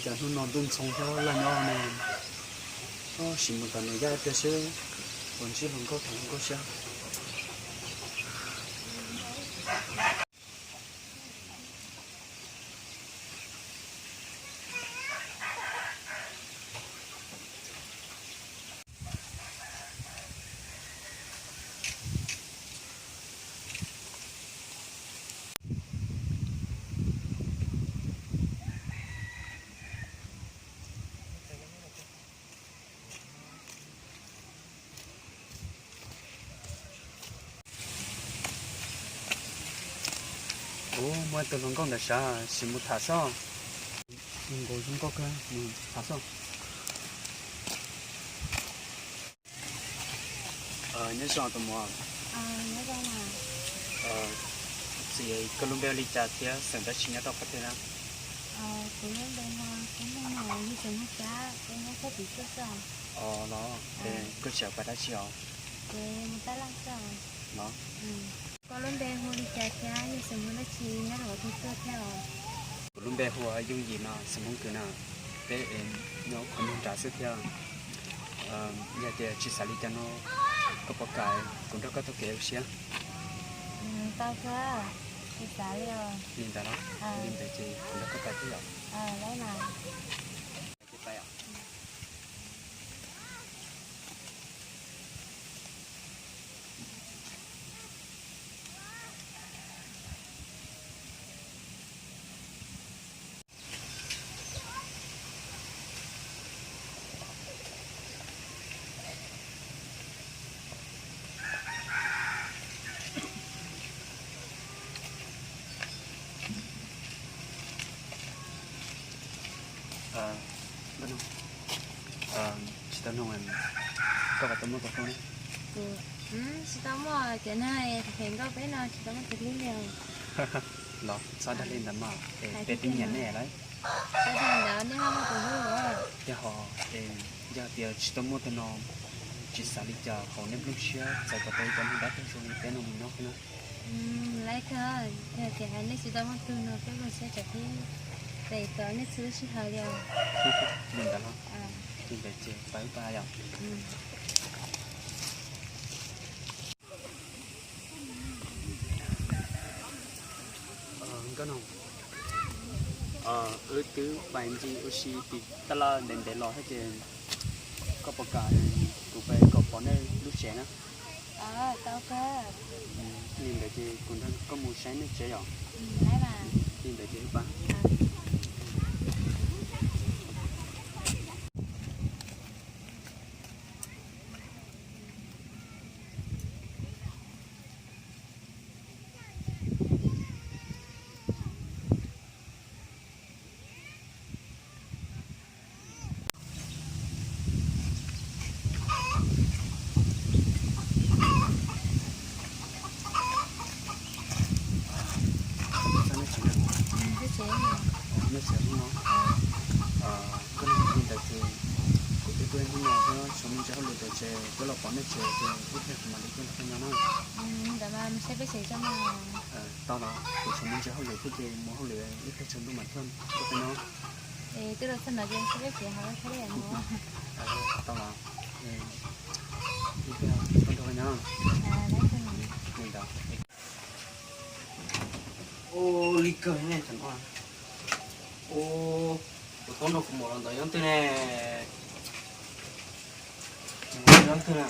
Cas hnub no ntuj ntxhoo thiab laj nyob ne. Sim mus tom nws yaj tiag seb puas ntsib hluas nkauj tham hluas nkauj siab. Kuv muaj tus hluas nkauj ntawm sav, sim mus tham seb. Nkaus zoo nkauj kawg, mus tham seb. Nyob zoo tus muam. Txiv, koj lub npe hu li cas thiab xeem dab tsi nyob rau qhov twg na? Kuv lub npe hu Kab Meej no, yog xeem Hmoob Xab, kuv nyob sab tim Txuj xwb. Los, koj tseem ua dab tsi os? Kuv mus tab laj xwb. Los, koj lub npe hu li cas thiab yog xeem Hmoob dab tsi nyob rau qhov twg tuaj thiab os? Kuv lub npe hu Yooj Yim no, xeem Hmoob Kws na. Peb nyob qhov nraud xwb thiab. Yog tias tsis xav li cas no, koj puas kam kuv nrog koj taug kev ua si? Tau kawg, tsis xav li os. Li ntawd los, li ntawd ces kuv nrog koj pais thiab yom. Tsis tau nug, koj puas tau muaj tus hlub ne? Tsis tau muaj, cov neeg phem nkauj peb no tsis tau muaj tus hlub li os. Los txhob dag li ntawd mas, peb twb nyiam nej lawm. Txhob dag ntawd, nej ho muaj tus hlub. Yog ho, yog tias tsis tau muaj tus no, tsis xav li cas hauv nej nplooj siab txawm kom tau ib cov neeg dab tuag zoo li peb no mus nyob xwb na. Lawm kawg, yog tias hais nej tsis tau muaj tus no peb nplooj siab tseem pib pem tau nej txhua lub sij hawm li os. Li ntawd los, li ntawd ces pais wb pais yom. Nkauj Noog, wb twb pais ntxi ua si tim tab laj ntev ntev los thiab ces koj puas kam kuv pais kom pom nej lub tsev na? Li ntawd ces kuv nrog koj mus saib nej tsev yom. Li ntawd ces wb pais. Nej tsev no, koj nug li ntawd ces kuv twb tuaj ib hnub no thiab, tshuav me ntsis hauj lwm tom tsev, twb los pom nej tsev ces ib pliag kuv mam li tuaj nrog koj nyob na. Tau los, kuv tshuav me ntsis hauj lwm thiab ces mus hauj lwm, ib pliag tsaus ntuj mam tuaj nrog koj nyob. Tau los, ib pliag tuaj nrog koj nyob. Li ntawd. Ua li kawg ne, tus tub nrog kuv mus los ntawd yog leej twg ne? Yog leej twg na?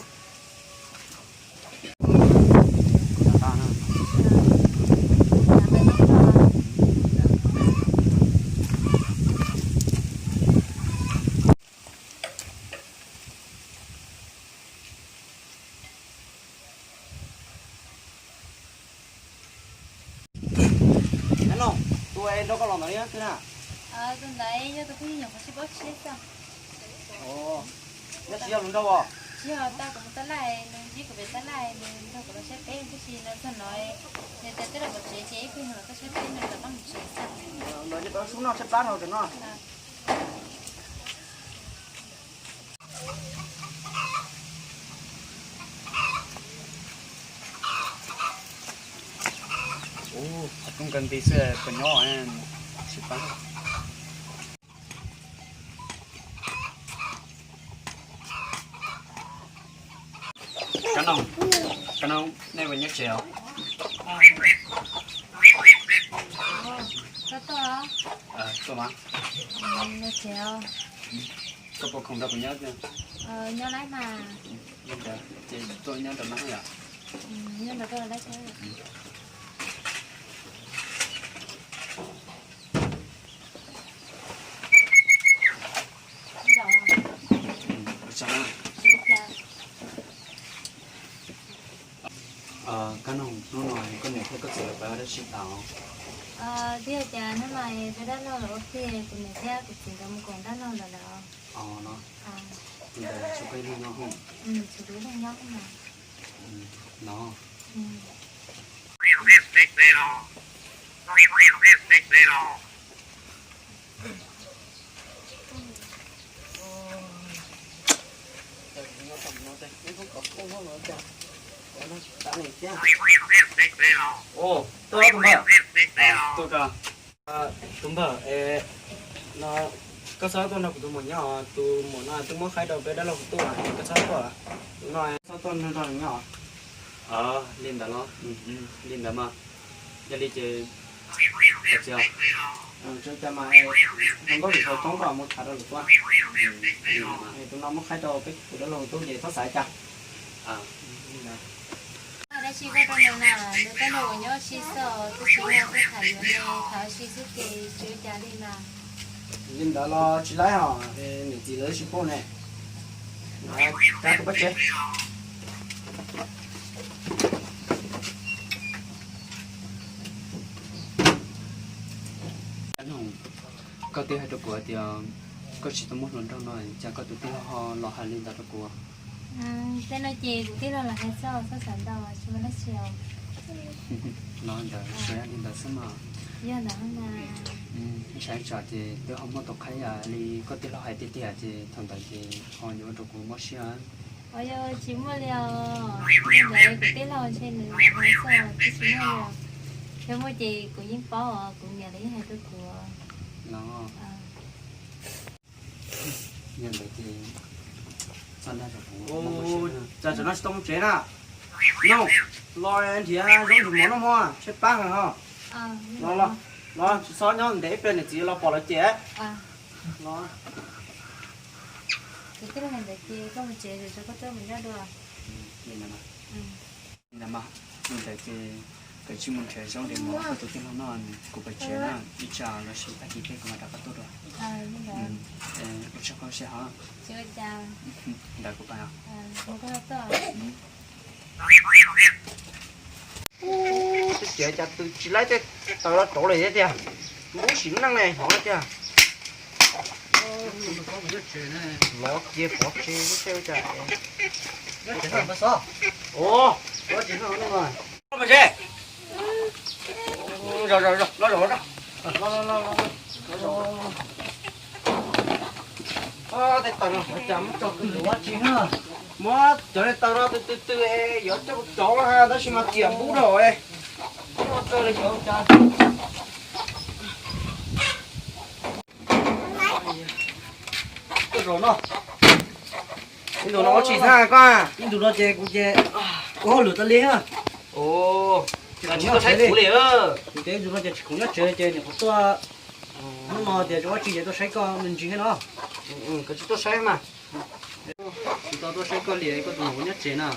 Tus nrog koj los ntawd yog leej twg na? Tus ntawd yog tus phooj ywg nyuam qhuav sib paub tshiab xwb. Nyob tsis yog luag nraug os? Tsis yog, tau kuv mus tab laj, nws ntsib kuv pem tab laj, nws nrog kuv los saib peb, tab sis no txog no nws tias twb los pom tsev ces ib pliag nws los tuaj saib peb, nws rov qab mus tsev xwb. Ntawd ces peb sub noj tshaib plab dhau cov no. Ub, qhov rooj kawg nti xwb puas nyob tsis pab. Koj no, nej puas nyob tsev os? Koj tuaj os? Tuaj mas. Nyob tsev os? Koj puas khoom nrog kuv nyob? Nyob lawm mas. Ces tuaj nyob nram no yom? Nyob nram koj lawm. Koj nug hnub no koj niam thiab koj txiv lawv pab dab tsi tas? Twb yog cas hnub no peb dab laug los ua plig, kuv niam thiab kuv txiv nkawd mus koom dab laug lawm lawm. Os no, li ntawd tshuav koj ib leeg nyob. Tshuav kuv ib leeg nyob no. Tus npawg, tus npawg, no koj txhob tuaj nrog kuv tus muam nyob, tus muam no twb muab qhaib rau peb dab laug kuv tuaj, koj txhob tuaj, tus no txhob tuaj nrog nws nyob. Li ntawd los, li ntawd mas, yog li ces tsis ua cas mas, hluas nkauj lwm zaus coob koj mus tham rau lwm tus. Tus no muab qhaib rau peb tus dab laug tub ces txhob xav cas. Dab tsi koj rau nws na, nws tab nws uas nyob ua si xwb, twb tsis yog koj tham yuav nws, tham ua si xwb ces tsis ua cas li mas. Li ntawd los tsis laib hos, niam txiv lawv tsis pub ne. Rab tus pob tsev. Koj twb hais rau kuv tias koj tsis tau muaj hluas nraug no, cas koj tus tij laug ho los hais li ntawd rau kuv? Tej no ces kuv tij laug los hais txog txhob xav ntau, tsis muaj dab tsi os. Los ntawd, tsuas yog li ntawd xwb mas. Yog ntawd mas. Ntshai tsam ces twb ho muaj tus qhaib yam li koj tij laug hais tiag tiag ces thaum ntawd ces ho yuav ua rau kuv mob siab. Os, yog tsis muaj li os, li ntawd kuv tij laug ntshe nws hais txog twb tsis muaj li os. Yog muaj ces kuv yeej paub os, kuv niam lawv yeej hais rau kuv. Los, yog ntawd ces txhob dag rau kuv. Cas tam no tsis tau mus tsev na? No, los nrhiav zaub nrhiav mov noj mog, tshaib plab heev ho. Los, los, los tsis txhob nyob ntev ib pliag niam txiv los pom lawv cem. Los. Tus tij laug hais ntawd ces koj mus tsev, koj tuaj mus nyob dua. Li ntawd mas, li ntawd ces koj cia li mus nrhiav zaub nrhiav mov koj tus tij laug noj, kuv pais tsev na, ib tsam los sis tag kis tej kuv mam rov qab tuaj dua. Ua tsaug koj siab hos. Ntawd kuv pais os. Ub, twb tias cas twb tsis laib tej taws los rauv lawm thiab tiag. Lub sim neej ne hov tiag. Lov kiag pov tseg lub tsheb ua cas. Ua, tej taws no cas muab tso kawg nkaus dab tsi na. Muab cov tej taws no tw tw tw es yuav coj mus rauv no tab sis mas tiam npub dhau. Koj zaum no, ib ntus no ua tsis tag koj? Ib ntus no ces kuv ces ua hauj lwm tas li. Tsis khoom nyob tsev li. Kuv ces ib ntus no ces tsis khoom nyob tsev ces niam qhuav tuaj hnub no tias tsis ua tsi ces tuaj saib koj me ntsis thiab no. Koj tsis tuaj saib mas. Tsis tau tuaj saib koj li, koj tus muam nyob tsev na.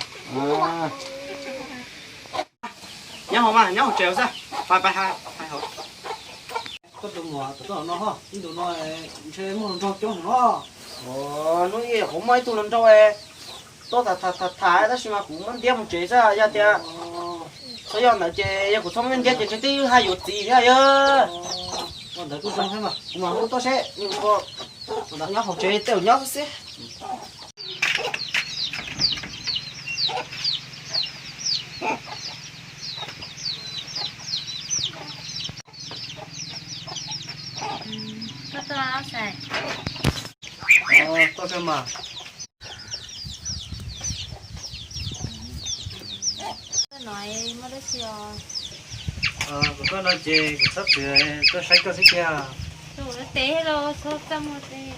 Nyob hauv mas, nyob hauv tsev xwb. Pais, pais, pais hauv. Koj tus muam tuaj no ho, ib ntus no ntshe muaj hluas nraug coob heev no. Hnub ib qhuav muaj ib tug hluas nraug tuaj tham tham tham tab sis mas kuv muab ntiab mus tsev xwb, yog tias txhob yog ntawd ces yog kuv txhob muab ntiab ces ntshe twb haj yuav txiv thiab yog. Ua ntawd kuj zoo thiab mas, kuv mam hu tuaj seb nws puas nyob hauv tsev, tej zaum nyob xwb. Koj tuaj, tuaj kawg mas. Tuaj no muaj dab tsi os? Kuv tuaj no ces kuv txhob txwm tuaj saib koj xwb tiag. Tuav tes los txhob txaj muag tes.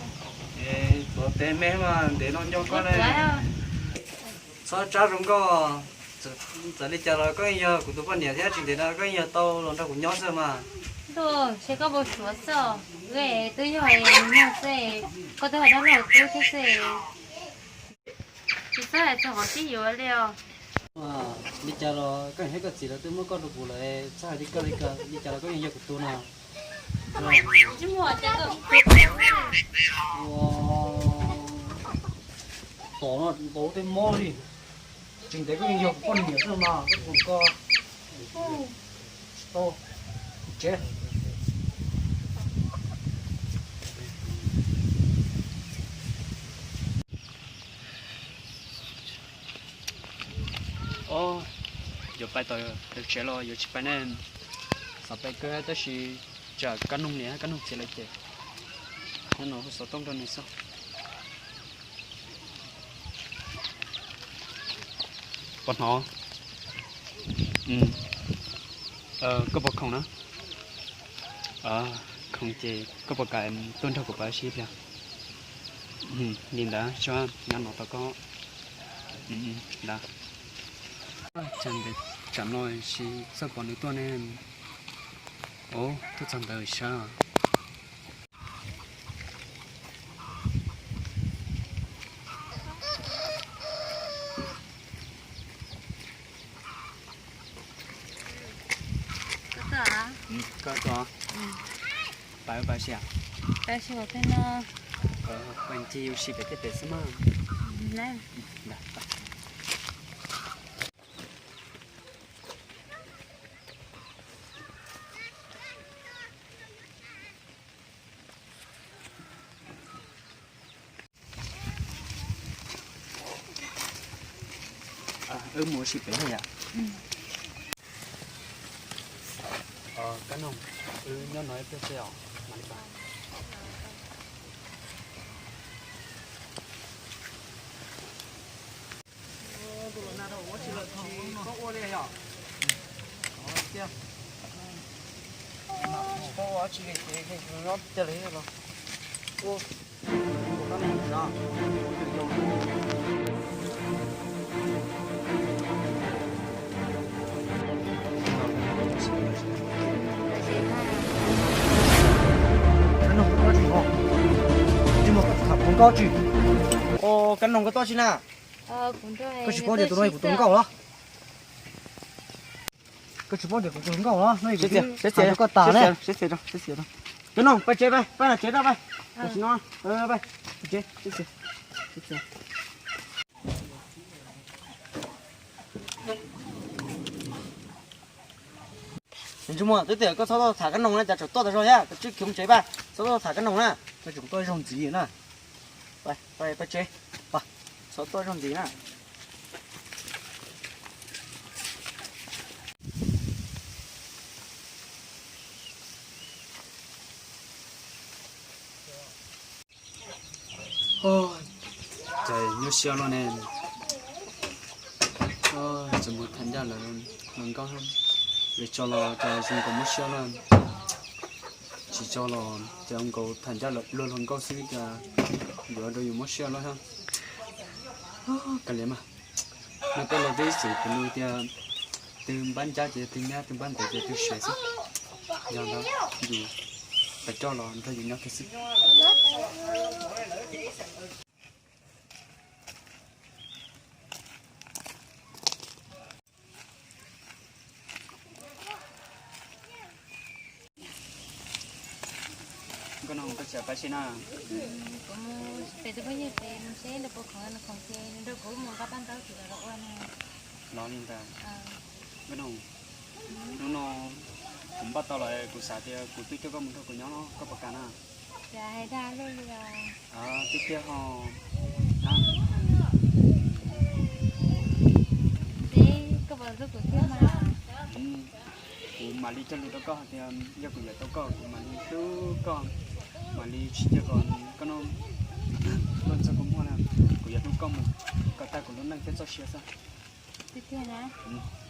Tuav tes me mas ntev no nco koj ne. Txhob tsab zoo nkauj. Txawm li cas los koj yeej yog kuv tus poj niam thiab, tsis ntev no koj yeej yog tau los nrog kuv nyob xwb mas. Ntuj, ces koj npau suav xwb os. Twb yog nws xwb, koj twb hais dab laug tub thiab xwb. Tsis txhob hais txog qhov sib yuav li os. Li cas los koj niam thiab koj txiv lawv twb muab koj rau kuv lawm, txhob hais li koj li ko, li cas los koj yeej yog kuv tus na. Tom no npau tej mob li, tsis ntev koj yeej yog kuv poj niam xwb mas, koj tus ko tsis tau tsev. Os, yuav pais tom lawv tsev los yuav tsis pais ne? Xav pais kawg tab sis tsam Kab Noog niam Kab Noog txiv lawv ces nyob no hu xov tooj rau nws xwb. Puas hnov? Koj puas khoom na? Khoom ces koj puas kam tuaj nrog kuv pab sib pliag? Li ntawd, nyob no tos koj ntawd. Tsam no tsis txawj pom nws tuaj ne. Tuaj txog ntawd sab. Koj tuaj, pais ua pais si, pais si ua peb no, pais ncig ua si pem tej pem xwb mas. Wb mus ua si pem yom. Kab Noog, wb nyob no ib pliag xwb os, mam li pais. Kab Noog, koj tsis ho, tsis mus tham kuv nkauj tsis? Kab Noog, koj tuaj tsis na? Koj tsis paub tias tus no yog kuv tus hluas nkauj los? Koj tsis paub tias kuv tus hluas nkauj los no, kuv twb hais rau koj tas ne. Kab Noog, pais tsev, pais, pais tsev, pais, tam sim no, pais tsev. Ntsej muag, twb tias koj txhob tuaj tham Kab Noog na, cas tseem tuaj tas zog thiab, koj tsib khiv mus tsev pais, txhob tuaj tham Kab Noog na, koj tseem tuaj zaug ntxiv na. Pais, pais, pais tsev, pais, txhob tuaj zaug ntxiv na. Ces nyuaj siab luaj ne. Ces mus tham ncaj lawv hluas nkauj, yuav tso los ces zoo nkaus mob siab luaj. Tsis tso los ces zoo nkaus tham ncaj lawv luag hluas nkauj xwb cas yuav rau yus mob siab luaj thiab. Kav liam mas, no tej laus twb xwm kuv lus tias twg npab ncab ces yog twg nyab, twg npab ntev ces yog twg sev xwb. Yog ntawd yus pais coj los nrog yus nyob kiag xwb. Koj no koj tsis pais si na? Kuv mus pem tus phooj ywg pem mus seb nws puas khoom, nws khoom ces nws nrog kuv mus nqa paj ntaub tim lawv los ua no. Los li ntawd. Koj no, hnub no kuv npaj tau los kuv xav tias kuv twb coj koj mus nrog kuv nyob no, koj puas kam na? Cas hais dag luaj li os. Tiag tiag ho. Seb koj puas hlub kuv thiab mas. Kuv mam li cog lus rau koj hais tias yog kuv yuav tau koj, kuv mam li hlub koj, mam li tsis cia kom koj no tuaj txog kuv muag na. Kuv yuav hlub koj mus kom tag kuv lub neej thiab txoj sia xwb. Tiag tiag na?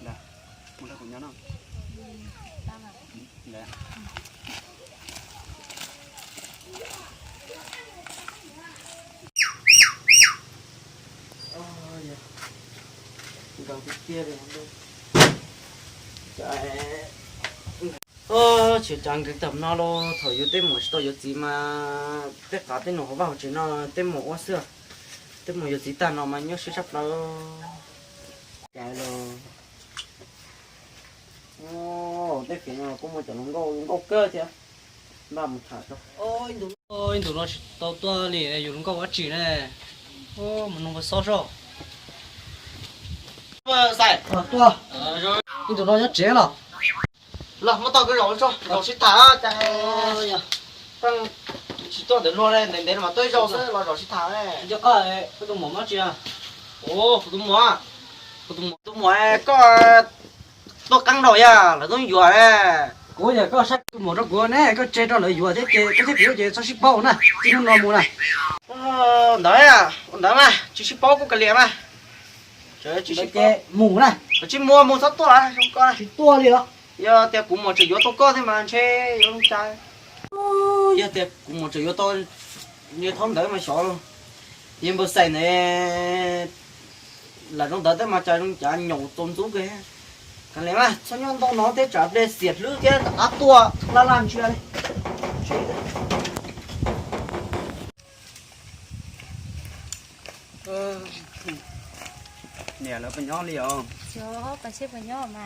Ntag, mus nrog kuv nyob no. Ntag. Tsis cas nkees tam no los thaum yus tej muam tsis tau yuav txiv mas tej qav tej num hauv vaj hauv tsev no tej muam ua xwb. Tej muam yuav txiv tag no mas nyuaj siab tshaj plaws. Cas los tej fiav no kuj muaj cov hluas nkauj, hluas nkauj kawg thiab. Npaj mus tham. Ib ntus no tsis tau tuaj li, yus hluas nkauj ua tsi ne? Mus nug Npawg Xob soj. Xais, ib ntus no nyob tsev los? Los muab tau koj zaum, zaum sib tham cas. Tsis tuaj ntawm luag li, ntev ntev no mas tuaj ib zaug xwb los zaum sib tham. Tus muam, tus muam, koj tuaj qeeb rau yog lawv tuaj yuav. Kuv yog koj saib tus muam rau kuv ne, koj tseg rau lawv yuav thiab ces koj thiab kuv ces txhob sib paub na, txij hnub no mus na. Ntawd, ntawd mas tsis sib paub kuj kav liam mas. Tsis sib paub, mus na. Tsis mus, mus txhob tuaj, zoo koj. Tsis tuaj li los? Yog tias kuv muam tseem yuav tau koj thiab mas ntshe yuav zoo cas. Yog tias kuv muam tseem yuav tau, niag thaub ntawd mas xyov los. Yog Npawg Xais ntawd lam zoo ntawd thiab mas cas zoo cas nyaum txaus ntxub kawg. Kav liam mas txhob nyob ntau no thiab tsam ple xiam hlwb thiab rov qab tuaj laj laj ntsia li. Niam lawv puas nyob li os? Nej puas nyob los?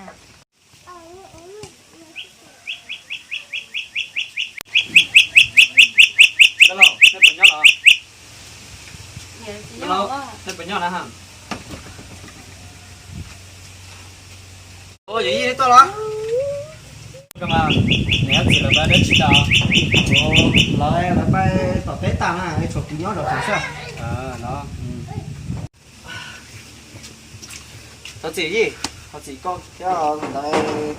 Nej puas nyob na? Yog Yij tuaj los? Niam txiv lawv pab dab tsi tas? Lawv, lawv pab tom teb tas na, tshuav kuv nyob zov tsev xwb. Thov txim Yij, thov txim koj thiab ntawd.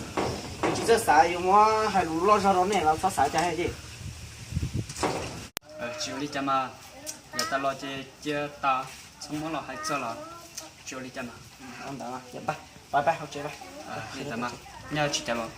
Yus tsis txawj xav, yus muab hais lus loj zog rau nej los txhob xav cas Yij. Tsis ua li cas mas, yav tas los ces cia tas, txhob muab los hais txog los. Tsis ua li cas mas. Ntawd, pab pab hauv tsev, nyob tsis cas los.